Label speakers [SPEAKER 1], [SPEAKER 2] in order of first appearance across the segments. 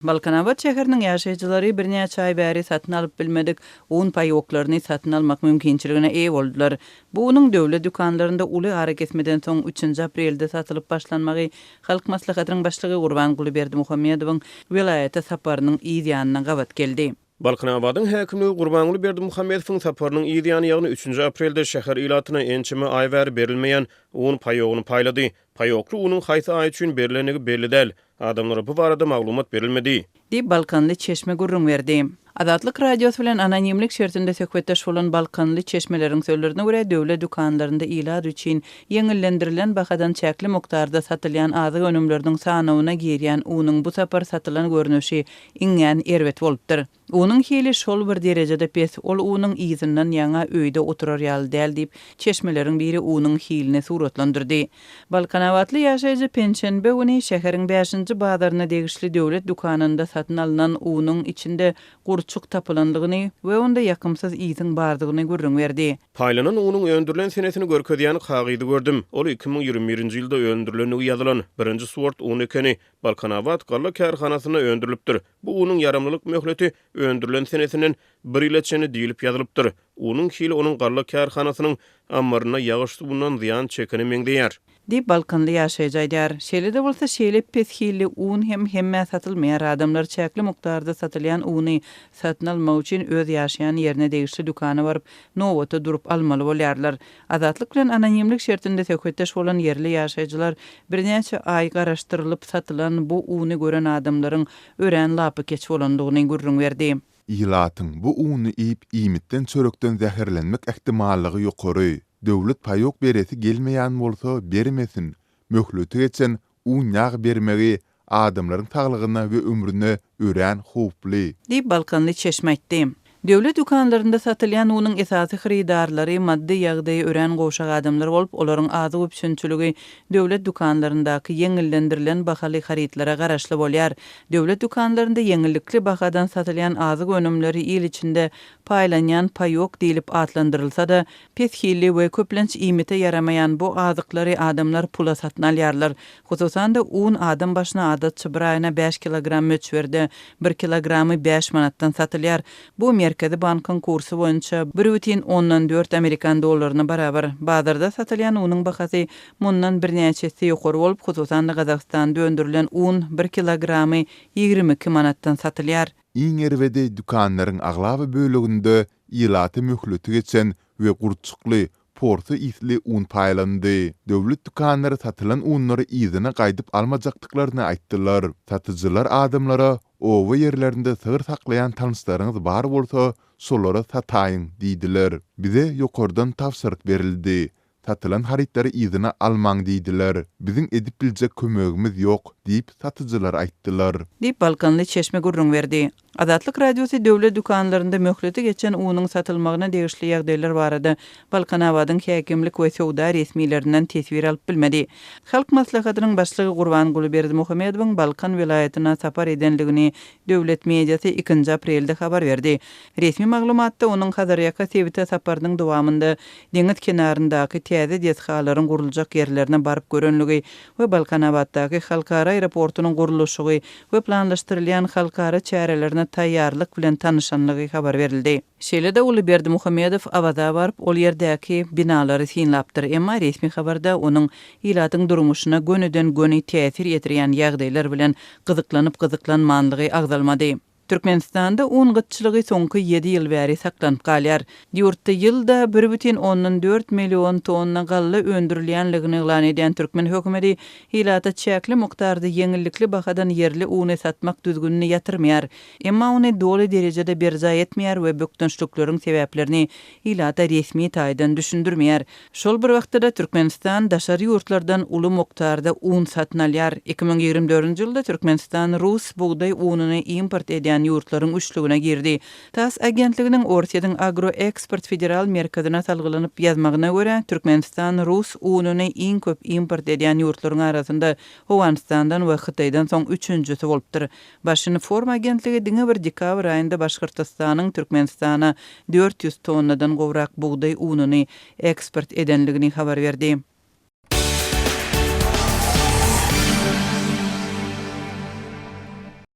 [SPEAKER 1] Balkanabat şäheriniň ýaşaýjylary birnäçe aý bäri satyn alyp bilmedik un paýoklaryny satyn almak mümkinçiligine eýe boldular. Bu unuň döwlet dükanlarynda uly arakesmeden soň üçünji aprelde satylyp başlanmagy Halk Maslahatynyň Başlygy Gurbanguly Berdimuhamedowyň welaýata saparynyň yz ýanyna gabat geldi.
[SPEAKER 2] Balkanabadyň häkimligi Gurbanguly Berdimuhamedowyň saparynyň yz ýany, ýagny üçünji aprelde şäher ilatyna ençeme aý bäri berilmeýän un paýogyny paýlady. Paýokly unuň haýsy aý üçin berlendigi belli däl. Adamlara bu barada maglumat berilmedi.
[SPEAKER 1] Diýip, balkanly çeşme gürrüň berdi. Azatlyk Radiosy bilen anonimlik şertinde söhbetdeş bolan balkanly çeşmeleriň sözlerine görä, döwlet dükanlarynda ilat üçin ýeňillendirilen bahadan çäkli mukdarda satylýan azyk önümleriniň sanawyna girýän unuň bu sapar satylan görnüşi iňňän erbet bolupdyr. Unuň hili şol bir derejede pes, ol unuň yzyndan ýaňa öýde oturar ýaly däl diýip, çeşmeleriň biri unuň hilini suratlandyrdy. Balkanabatly ýaşaýjy penşenbe güni şäheriň bäşinji bazaryna degişli döwlet dükanynda satyn alnan unuň içinde gurçuk tapylandygyny we onda ýakymsyz ysyň bardygyny gürrüň berdi.
[SPEAKER 2] Paýlanan unuň öndürilen senesini görkezýän kagyzy gördüm. Ol 2021-nji ýylda öndürilendigi ýazylan, birinji sort un ekeni. Balkanabat galla kärhanasynda öndürilipdir. Bu unuň ýaramlylyk möhleti öndürilen senesinden bir ýyla çenli diýlip ýazylypdyr. Unuň hili onuň galla kärhanasynyň ammarynda ýagyş suwundan zyýan çekene meňzeýär.
[SPEAKER 1] Diýip, balkanly ýaşaýjy aýdýar. Şeýle-de bolsa, şeýle pes hilli un hem hemmä satylmaýar. Adamlar çäkli mukdarda satylýan uny satyn almak üçin öz ýaşaýan ýerine degişli dükana baryp, nobata durup almaly bolýarlar. Azatlyk bilen anonimlik şertinde söhbetdeş bolan ýerli ýaşaýjylar birnäçe aý garaşdyrylyp satylan bu uny gören adamlaryň örän lapykeç bolandygyny gürrüň berdi.
[SPEAKER 3] Ilatyň bu uny iýip iýmitden-çörekden zäherlenmek ähtimallygy ýokary. Döwlet paýok beresi gelmeýän bolsa bermesin. Möhleti geçen un-ýag bermegi adamlaryň saglygyna we ömrüne örän howply.
[SPEAKER 1] Diýip, balkanly çeşme aýtdy. Döwlet dükanlarynda satylýan unuň esasy hyrydarlary maddy ýagdaýy örän gowşak adamlar bolup, olaryň azyk üpjünçiligi döwlet dükanlaryndaky ýeňillendirilen bahaly harytlara garaşly bolýar. Döwlet dükanlarynda ýeňillikli bahadan satylýan azyk önümleri il içinde paýlanýan paýok diýlip atlandyrylsa-da, pes hilli we köplenç iýmite ýaramaýan bu azyklary adamlar pula satyn alýarlar. Hususan-da, un adam başyna adatça bir aýyna bäş kilogram möçberde, bir kilogramy bäş manatdan satylýar. Bu Merkezi bankyň kursy boýunça bir bütin ondan dört amerikan dollaryna barabar. Bazarda satylýan unuň bahasy mundan birnäçe esse ýokary bolup, hususan-da, Gazagystanda öndürilen un bir kilogramy 22 manatdan satylýar.
[SPEAKER 3] Iň erbedi dükanlaryň aglaba böleginde ilata möhleti geçen we gurçukly, porsy ysly un paýlandy. Döwlet dükanlary satylan unlary yzyna gaýdyp almajakdyklaryny aýtdylar. Satyjylar adamlara oba ýerlerinde sygyr saklaýan tanyşlaryňyz bar bolsa, şolara sataýyň diýdiler. Bize ýokardan tabşyryk berildi. Satylan harytlary yzyna almaň diýdiler. Biziň edip biljek kömegimiz ýok diýip, satyjylar aýtdylar.
[SPEAKER 1] Diýip, balkanly çeşme gürrüň berdi. Azatlyk Radiosy döwlet dükanlarynda möhleti geçen unuň satylmagyna degişli ýagdaýlar barada Balkanabadyň häkimlik we söwda resmilerinden teswir alyp bilmedi. Halk Maslahatynyň Başlygy Gurbanguly Berdimuhamedowyň Balkan welaýatyna sapar edendigini döwlet mediasy ikinji aprelde habar berdi. Resmi maglumatda onuň Hazarýaka sebite saparynyň dowamynda deňiz kenaryndaky täze desgalaryň guruljak ýerlerine baryp görenligi we Balkanabatdaky halkara aeroportunyň gurluşygy we planlaşdyrylýan halkara çärelerine taýýarlyk bilen tanyşanlygy habar berildi. Şeýle-de Uly Berdimuhamedow Awaza baryp, ol ýerdäki binalary synlapdyr, emma resmi habarda onuň ilatyň durmuşyna gönüden-göni täsir ýetirýän ýagdaýlar bilen gyzyklanyp-gyzyklanmanlygy agzalmady. Türkmenistanda un gytçylygy soňky ýedi ýyl bäri saklanyp galýar. Ýurtda ýylda bir bütin ondan dört million tonna galla öndürilýänligini yglan edýän türkmen hökümeti ilata çäkli mukdarda ýeňillikli bahadan ýerli uny satmak düzgünini ýatyrmaýar. Emma ony doly derejede berjaý etmeýär we bökdençlikleriň sebäplerini ilata resmi taýdan düşündirmeýär. Şol bir wagtda-da Türkmenistan daşary ýurtlardan uly mukdarda un satyn alýar. 2024-nji ýylda Türkmenistan rus bugdaý ununy import edýän ýurtlaryň üçlügine girdi. Tass agentliginiň Orsýetiň Agroeksport federal merkezine salgylanyp ýazmagyna görä, Türkmenistan rus ununy iň köp import edýän ýurtlaryň arasynda Owganystandan we Hytaýdan soň üçünjisi bolupdyr. Başinform agentligi diňe bir dekabr aýynda Başgyrtystanyň Türkmenistana 400 tonnadan gowrak bugdaý ununy eksport edenligini habar berdi.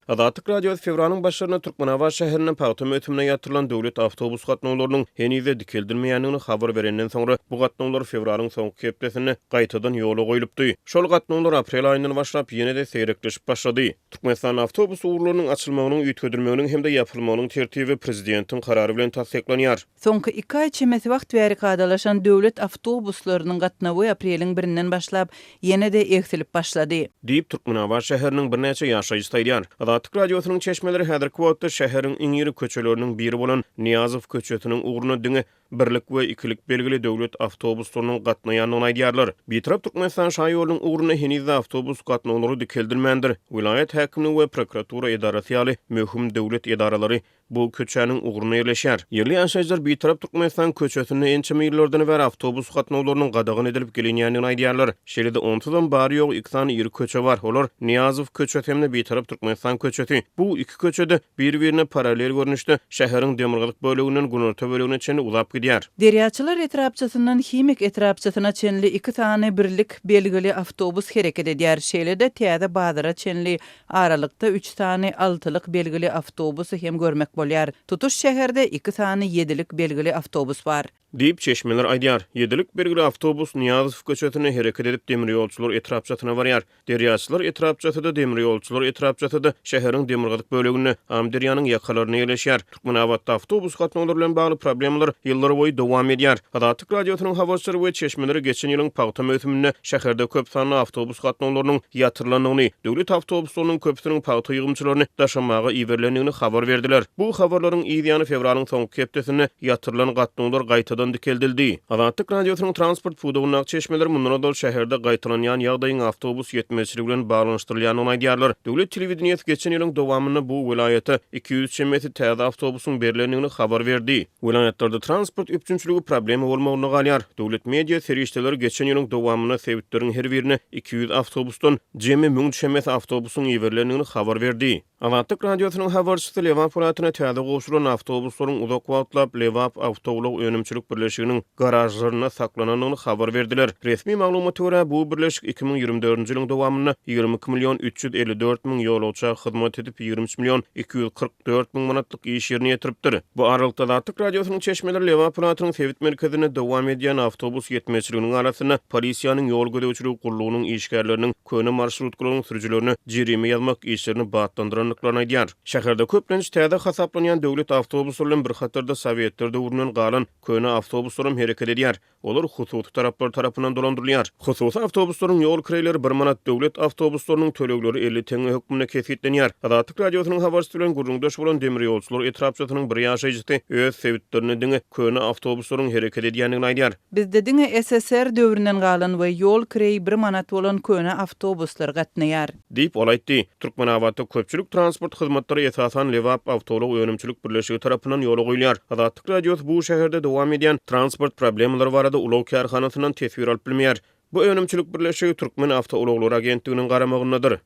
[SPEAKER 2] Azatlyk Radiosy fewralyň başlarynda Türkmenabat şäherinde pagta möwsümine ýatyrylan döwlet awtobus gatnawlarynyň heniz-de dikeldilmeýändigini habar berenden soňra, bu gatnawlar fewralyň soňky hepdesinde gaýtadan ýola goýlupdy. Şol gatnawlar aprel aýyndan başlap ýene-de seýrekleşip başlady. Türkmenistanda awtobus ugurlarynyň açylmagynyň, üýtgedilmeginiň hem-de ýapylmagynyň tertibi prezidentiň karary bilen tassyklanýar.
[SPEAKER 1] Soňky iki aý çemesi wagt bäri kadalaşan döwlet awtobuslarynyň gatnawy apreliň birinden başlap, ýene-de egsilip başlady.
[SPEAKER 2] Diýip, Türkmenabat şäheriniň birnäçe ýaşaýjysy aýdýar. Azatlyk Radiosynyň çeşmeleri häzirki wagtda şäheriň iň iri köçeleriniň biri bolan Nyýazow köçesiniň ugrunda diňe birlik we ikilik belgili döwlet awtobuslarynyň gatnaýandygyny aýdýarlar. Bitarap Türkmenistan şaýolunyň ugrunda heniz-de awtobus gatnawlary dikeldilmändir. Welaýat häkimligi we prokuratura edarasy ýaly möhüm döwlet edaralary Bu köçäniň ugrunda ýerleşýär. Ýerli ýaşaýjylar Bitarap Türkmenistan köçesinde ençeme ýyllardan bäri awtobus gatnawlarynyň gadagan edilip gelinýändigini aýdýarlar. Şeýle-de onsuzam bary-ýogy iki sany iri köçe bar. Olar, Nyýazow köçesi hem-de Bitarap Türkmenistan köçesi. Bu iki köçe-de bir-birine parallel görnüşde şäheriň demirgazyk böleginden günorta bölegine çenli uzap gidýär.
[SPEAKER 1] Derýaçylar etrapçasyndan Himik etrapçasyna çenli iki sany birlik belgili awtobus hereket edýär. Şeýle-de täze bazara çenli Aralykda üç sany altylyk belgili awtobusy hem görmek bolýar. Tutuş şäherde iki sany ýedilik belgili awtobus bar.
[SPEAKER 2] Diýip, çeşmeler aýdýar. Ýedilik belgili awtobus Nyýazow köçesinde hereket edip, Demirýolçular etrapçasyna barýar. Derýaçylar etrapçasy-da, Demirýolçular etrapçasy-da şäheriň demirgazyk böleginde, Amyderýanyň ýakalarynda ýerleşýär. Türkmenabatda awtobus gatnawlary bilen bagly problemalar ýyllarboýy dowam edýär. Azatlyk Radiosynyň habarçylary we çeşmeleri geçen ýylyň pagta möwsüminde şäherde köp sanly awtobus gatnawlarynyň ýatyrylandygyny, döwlet awtobuslarynyň köpüsiniň pagta ýygymçylaryny daşamaga iberilendigini habar berdiler. Bu habarlaryň yz ýany fewralyň soňky hepdesinde ýatyrylan gatnawlar gaýtadan dikeldildi. Azatlyk Radiosynyň transport pudagyndaky çeşmeleri mundan ozal şäherde gaýtalanýan ýagdaýyň awtobus ýetmezçiligi bilen baglanyşdyrylýandygyny aýdýarlar. Döwlet telewideniýesi geçen ýylyň dowamynda bu welaýata 200 çemesi täze awtobusyň berlendigini habar berdi. Welaýatlarda transport üpjünçiligi problema bolmagynda galýar. Döwlet media serişdeleri geçen ýylyň dowamynda sebitleriň her birine 200 awtobusdan jemi 1000 çemesi awtobusyň iberilendigini habar berdi. Azatlyk Radiosynyň habarçysy Lebap welaýatyna täze gowşurylan awtobuslaryň uzak wagtlap Lebap awtoulag önümçilik birleşiginiň garažlarynda saklanandygyny habar berdiler. Resmi maglumata görä, bu birleşik 2024-nji ýylyň dowamynda 22 million 354 müň ýolagça hyzmat edip, 23 million 244 müň manatlyk iş ýerine ýetiripdir. Bu aralykda, Azatlyk Radiosynyň çeşmeleri Lebap welaýatynyň sebit merkezinde dowam edýän awtobus ýetmezçiliginiň arasynda polisiýanyň ýol gözegçiligi gullugynyň işgärleriniň köne marşrutkalaryň sürüjilerine jerime ýazmak işlerini batlandyrandyklaryny aýdýar. Şäherde köplenç täze hasaplanýan döwlet awtobuslary bilen bir hatarda sowetler döwründen galan köne awtobuslaram hereket edýär. Olar hususy taraplar tarapyndan dolandyrylýar. Hususy awtobuslaryň ýol kireýleri bir manat, döwlet awtobuslarynyň tölegleri 50 teňňe hökmünde kesgitlenýär. Azatlyk Radiosynyň habarçysy bilen gürrüňdeş bolan Demirýolçular etrapçasynyň bir ýaşaýjysy öz sebitlerinde diňe köne awtobuslaryň hereket edýändigini aýdýar.
[SPEAKER 1] Bizde diňe SSR döwründen galan we ýol kireýi bir manat bolan köne awtobuslar gatnaýar.
[SPEAKER 2] Diýip, ol aýtdy. Türkmenabatda köpçülik transport hyzmatlary esasan Lebap awtoulag önümçilik birleşigi tarapyndan ýola goýulýar. Azatlyk Radiosy bu şäherde dowam edýän transport problemalary barada ulag kärhanasyndan teswir alyp bilmeýär. Bu önümçilik birleşigi Türkmen awtoulaglary agentliginiň garamagyndadyr.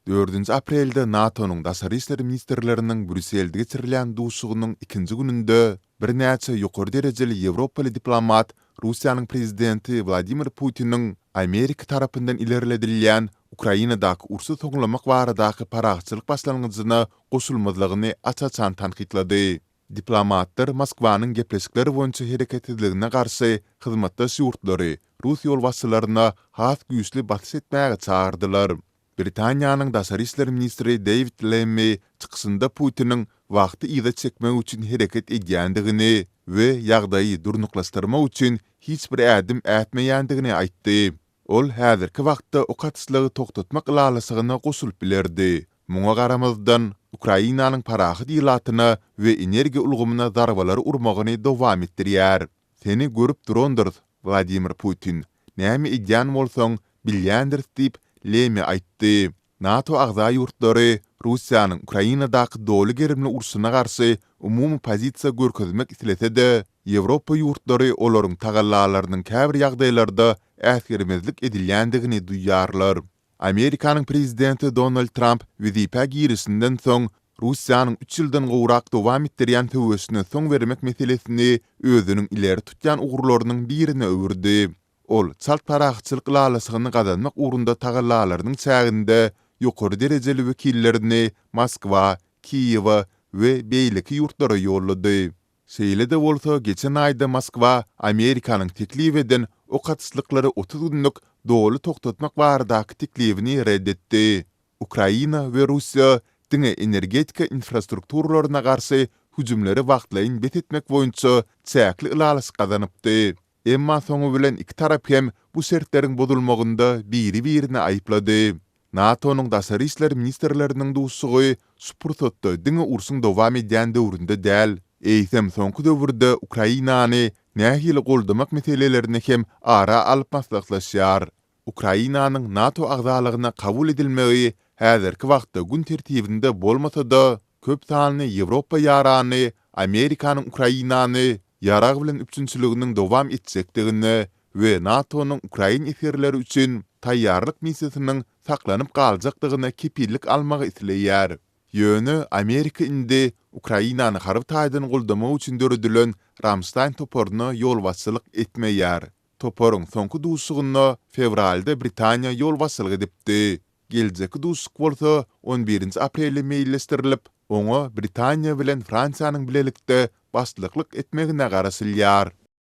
[SPEAKER 3] Dördünji aprelde NATO-nyň daşary işler ministrleriniň Brýusselde geçirilýän duşuşygynyň ikinji gününde birnäçe ýokary derejeli ýewropaly diplomat Russiýanyň prezidenti Wladimir Putiniň Amerika tarapyndan ilerledilýän Ukrainadaky urşy soňlamak baradaky parahatçylyk başlangyjyna goşulmazlygyny aç-açan tankytlady. Diplomatlar Moskwanyň gepleşikler boýunça hereketsizligine garşy hyzmatdaş ýurtlary rus ýolbaşçylaryna has güýçli basyş etmäge çagyrdylar. Britaniýanyň daşary işler ministri Deýwid Lemmi çykyşynda Putiniň wagty yza çekmek üçin hereket edýändigini we ýagdaýy durnuklaşdyrmak üçin hiç bir ädim ätmeýändigini aýtdy. Ol häzirki wagtda ok atyşlygy togtatmak ylalaşygyna goşulyp bilerdi. Muňa garamazdan, Ukrainanyň parahat ilatyna we energiýa ulgamyna zarbalary urmagyny dowam etdirýär. Seni görüp durandyrys, Wladimir Putin. Näme edýän bolsaň, bilýändiris diýip, Lemi aýtdy. NATO agza ýurtlary Russiýanyň Ukrainadaky doly gerimli urşuna garşy umumy pozisiýa görkezmek islese-de, Ýewropa ýurtlary olaryň tagallalarynyň käbir ýagdaýlarda äsgermezlik edilýändigini duýýarlar. Amerikanyň prezidenti Donald Tramp wezipä girişinden soň, Russiýanyň üç ýyldan gowrak dowam etdirýän söweşine soň bermek meselesini özüniň ileri tutýan ugurlarynyň birine öwürdi. Ol çalt parahatçylyk ylalaşygyny gazanmak ugrunda tagallalarynyň çäginde ýokary derejeli wekillerini Moskwa, Kiýewe we beýleki ýurtlara ýollady. Şeýle-de bolsa, geçen aýda Moskwa Amerikanyň teklip eden ok atyşlyklary 30 günlük doly togtatmak baradaky teklibini ret etdi. Ukraina we Russiýa diňe energetika infrastrukturalaryna garşy hüjümleri wagtlaýyn bes etmek boýunça çäkli ylalaşyk gazanypdy. Emma soňy bilen iki tarap hem bu şertleriň bozulmagynda biri-birini aýyplady. NATO-nyň daşary işler ministrleriniň duşuşygy şu pursatda diňe urşuň dowam edýän döwründe däl, eýsem soňky döwürde Ukrainany nähili goldamak meselelerini hem ara alyp maslahatlaşýar. Ukrainanyň NATO agzalygyna kabul edilmegi häzirki wagtda gün tertibinde bolmasa-da, köp sanly ýewropa ýarany Amerikanyň Ukrainany ýarag bilen üpjünçiliginiň dowam etjekdigine we NATO-nyň ukrain esgerleri üçin taýýarlyk missiýasynyň saklanyp galjakdygyna kepillik almagy isleýär. Ýöne Amerika indi Ukrainany harby taýdan goldamak üçin döredilen Ramştaýn toparyna ýolbaşçylyk etmeýär. Toparyň soňky duşuşygynda fewralda Britaniýa ýolbaşçylyk edipdi. Geljekki duşuşyk bolsa on birinji aprele meýilleşdirilip, oňa Britaniýa bilen Fransiýanyň bilelikde başlyklyk etmegine garaşylýar.